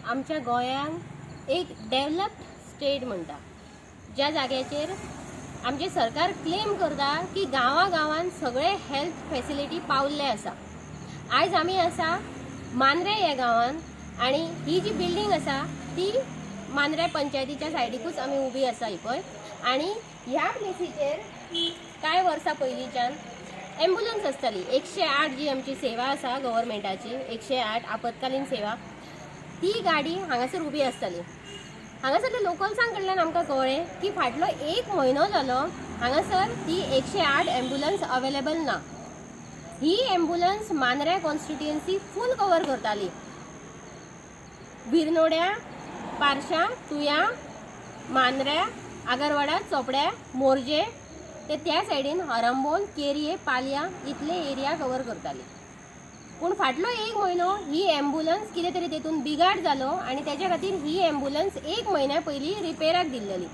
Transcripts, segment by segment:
आमच्या गोंयांक एक डेवलप्ड स्टेट म्हणटा, ज्या जाग्याचेर आमचें सरकार क्लेम करता की गांवा गांवांत सगळे हेल्थ फेसिलिटी पावल्ले आसा. आयज आमी आसा मांद्रें ह्या गांवांत आनी ही जी बिल्डींग आसा ती मांद्रें पंचायतीच्या सायडीकूच आमी उबी आसा ही पळय. आनी ह्या प्लेसीचेर कांय वर्सां पयलींच्यान एम्बुलन्स आसताली. 108 जी आमची सेवा आसा गव्हर्मेंटाची, 108 आपत्कालीन सेवा, ती गाडी हांगासर उबी आसताली. हांगासरल्या लोकल्सां कडल्यान आमकां कळ्ळें की फाटलो एक म्हयनो जालो हांगासर ती 108 एम्बुलन्स अवेलेबल ना. ही एम्बुलन्स मांद्र्या कॉन्स्टिट्युएन्सी फूल कवर करताली. विरनोड्या, पारशा, तुया, मांद्र्या, आगरवाडा, चोपड्या, मोरजे ते त्या सायडीन हरंबोल, केरये, पालया इतले एरिया कवर करताली. पूण फाटलो एक म्हयनो ही एम्बुलन्स कितें तरी तेतून बिगाड जालो आनी तेच्या खातीर ही एम्बुलन्स एक म्हयन्या पयलीं रिपेराक दिल्लेली.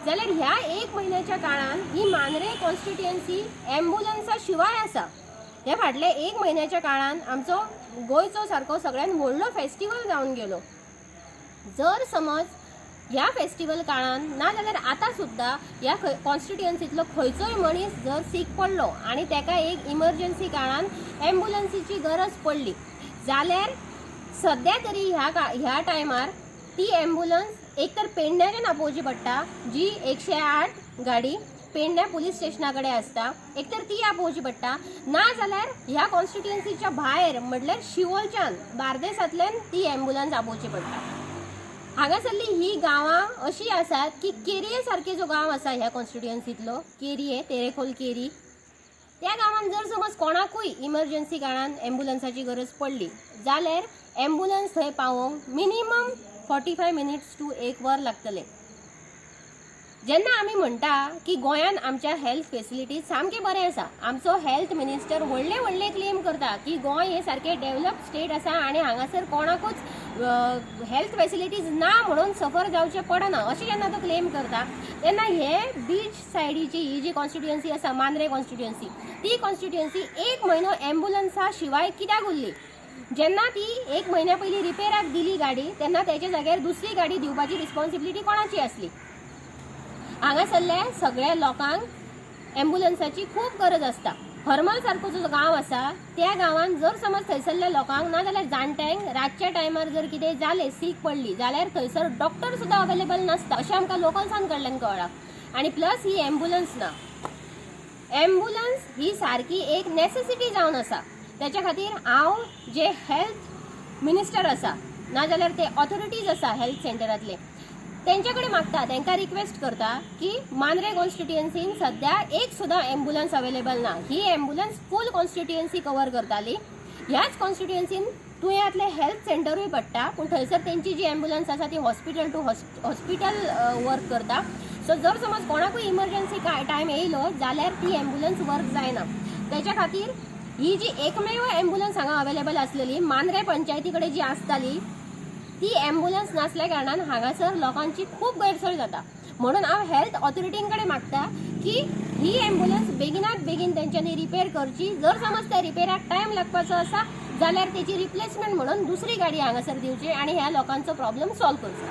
जाल्यार ह्या एक म्हयन्याच्या काळान ही मांद्रे कॉन्स्टिट्युएन्सी एम्बुलन्सा शिवाय आसा. हे फाटल्या एक म्हयन्याच्या काळान आमचो गोंयचो सारको सगळ्यात व्हडलो फेस्टिवल जावन गेलो. जर समज ह्या फेस्टिवल काळान ना जाल्यार आतां सुद्दां ह्या कॉन्स्टिट्युएन्सींतलो खंयचोय मनीस जर सीक पडलो आनी ताका एक इमर्जन्सी काळान एम्बुलन्सीची गरज पडली जाल्यार सद्या तरी ह्या टायमार ती एम्बुलन्स एक तर पेडण्याच्यान आपोवची पडटा, जी 108 गाडी पेडण्या पुलीस स्टेशना कडेन आसता, एक तर ती आपोवची पडटा, ना जाल्यार ह्या कॉन्स्टिट्युएन्सीच्या भायर म्हटल्यार शिवोलच्यान, बार्देसांतल्यान ती एम्बुलन्स आपोवची पडटा. हांगासरली ही गांवां अशी आसात की केरये सारके जो गांव आसा ह्या कॉन्स्टिट्युएन्सींतलो, केरये, तेरेखोल केरी, त्या गांवांत जर समज कोणाकूय इमर्जन्सी काळान एम्बुलन्साची गरज पडली जाल्यार एम्बुलन्स थंय पावोवंक मिनिमम 45 मिनिट्स टू एक वर लागतलें. जेन्ना आमी म्हणटा की गोंयांत आमच्या हेल्थ फेसिलिटीज सामकें बरें आसा, आमचो हेल्थ मिनिस्टर व्हडले व्हडले क्लेम करता की गोंय हें सारकें डेवलप्ड स्टेट आसा आनी हांगासर कोणाकूच हेल्थ फेसिलिटीज ना म्हणून सफर जावचें पडना, अशें जेन्ना तो क्लेम करता तेन्ना हे बीच सायडीची ही जी कॉन्स्टिट्युएन्सी आसा मांद्रे कॉन्स्टिट्युएन्सी, ती कॉन्स्टिट्युएन्सी एक म्हयनो एम्बुलन्सा शिवाय कित्याक उरली? जेन्ना ती एक म्हयन्या पयलीं रिपेराक दिली गाडी तेन्ना तेच्या जाग्यार दुसरी गाडी दिवपाची रिस्पॉन्सिबिलिटी कोणाची आसली? हांगासरल्या सगळ्या लोकांक एम्बुलन्साची खूब गरज आसता. हरमल सारको जो गांव आसा त्या गांवांत जर समज थंयसरल्या लोकांक ना जाल्यार जाणट्यांक रातच्या टायमार जर कितें जालें, सीक पडली जाल्यार थंयसर डॉक्टर सुद्दां अवेलेबल नासता अशें आमकां लोकल्सां कडल्यान कळ्ळां. आनी प्लस ही एम्बुलन्स ना. एम्बुलन्स ही सारकी एक नेसेसिटी जावन आसा. तेच्या खातीर हांव जे हेल्थ मिनिस्टर आसा नाजाल्यार ते ऑथॉरिटीज आसा हेल्थ सेंटरांतले तेंच्या कडेन मागता, तांकां रिक्वेस्ट करता की मांद्रे कॉन्स्टिट्युएन्सीन सद्या एक सुद्दां एम्बुलन्स अवेलेबल ना. ही एम्बुलन्स फूल कॉन्स्टिट्युएन्सी कवर करताली. ह्याच कॉन्स्टिट्युएन्सीन तुयांतलें हेल्थ सेंटरूय पडटा, पूण थंयसर तेंची जी एम्बुलन्स आसा ती हॉस्पिटल टू हॉस्पिटल वर्क करता. सो जर समज कोणाकूय इमर्जन्सी टायम येयलो जाल्यार ती एम्बुलन्स वर्क जायना. तेच्या खातीर ही जी एकमेव एम्बुलन्स हांगा अवेलेबल आसलेली मांद्रे पंचायती कडेन जी आसताली ती एम्बुलन्स नासल्या कारणान हांगासर लोकांची खूब गैरसोय जाता. म्हणून हांव हेल्थ ऑथॉरिटीं कडेन मागता की ही एम्बुलन्स बेगिनात बेगीन तेंच्यांनी रिपेर करची. जर समज त्या रिपेराक टायम लागपाचो आसा जाल्यार तेची रिप्लेसमेंट म्हणून दुसरी गाडी हांगासर दिवची आनी ह्या लोकांचो प्रॉब्लम सॉल्व करचो.